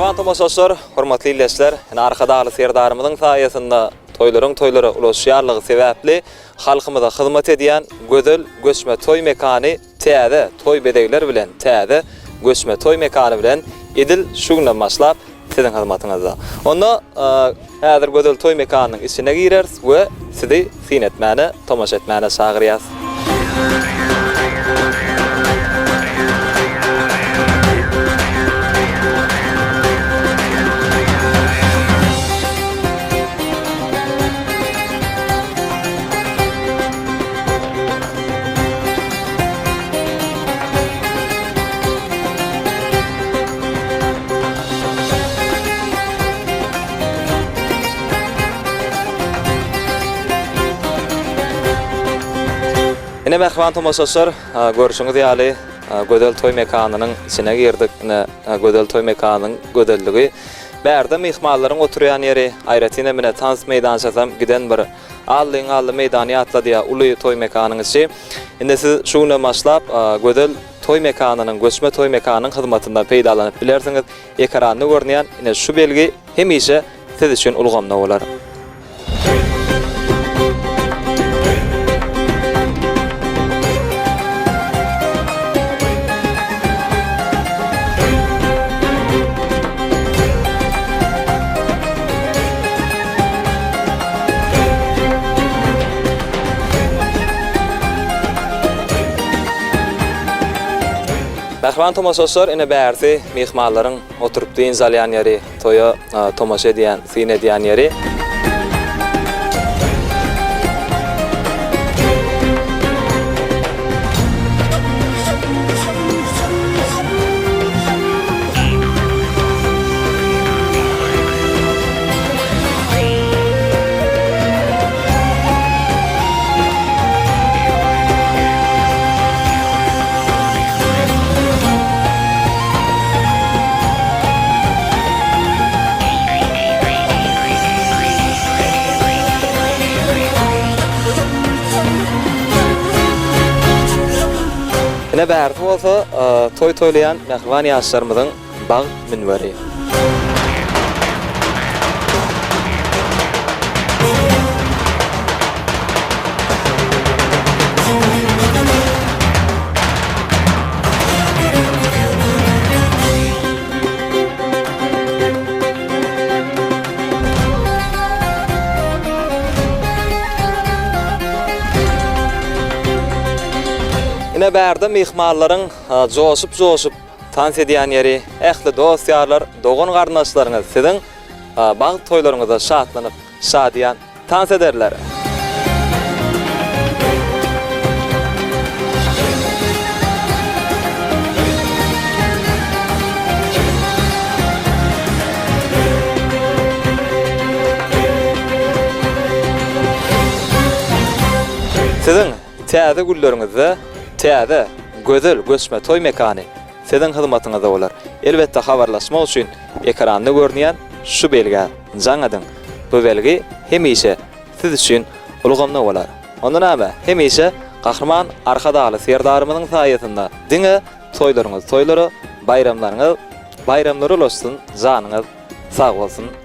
Mähriban tomaşaçylar, hormatly ildeşler, ine Arkadagly Serdarymyzyň saýasynda toýlaryň toýlara ulaşýanlygy sebäpli halkymyza hyzmat edýän gözel göçme toý mekany täze toý bezegler bilen, täze göçme toý mekany bilen edil şu günden başlap siziň hyzmatyňyzda. Onda häzir gözel toý mekanynyň içine gireris we sizi syn etmäne, tomaşa etmäne çagyrýas. Ine mähriban tomaşaçylar, görşüňiz ýaly gözel toý mekanynyň içine girdik. Ine gözel toý mekanynyň gözelligi. Bärde myhmanlaryň oturýan ýeri, aýratyn hem ine tans meýdançasam giden bir Allyň-ally meýdany ýatladýar uly toý mekanyň içi. Indi siz şu günden başlap gözel toý mekanynyň, göçme toý mekanynyň hyzmatyndan peýdalanyp bilersiňiz. Ekranda görünýän ine şu belgi hemişe siz üçin ulgamda bolar. Mähriban tomaşaçylar, ine bärsi myhmanlaryň oturyp dynç alýan ýeri, toýa tomaşa edýän, syn edýän ýeri. Ine bärsi bolsa toý toýlaýan mähriban ýaşlarymyzyň bagt münberi. Ine bärde myhmanlaryň joşup-joşup tans edýän ýeri, ähli dost-ýarlar, dogan-garyndaşlaryňyz siziň bagt toýlaryňyzda şatlanyp, şadyýan tans ederler. Siziň täze günleriňizde täze, gözel göçme toý mekany siziň hyzmatyňyzda bolar. Elbetde habarlaşmak üçin ekranda görünýän şu belgä jaň ediň. Bu belgi hemişe siz üçin ulgamda bolar. Onda näme, hemişe Gahryman Arkadagly Serdarymyzyň saýasynda diňe toýlaryňyz toýlara, baýramlaryňyz baýramlara ulaşsyn, janyňyz sag bolsun!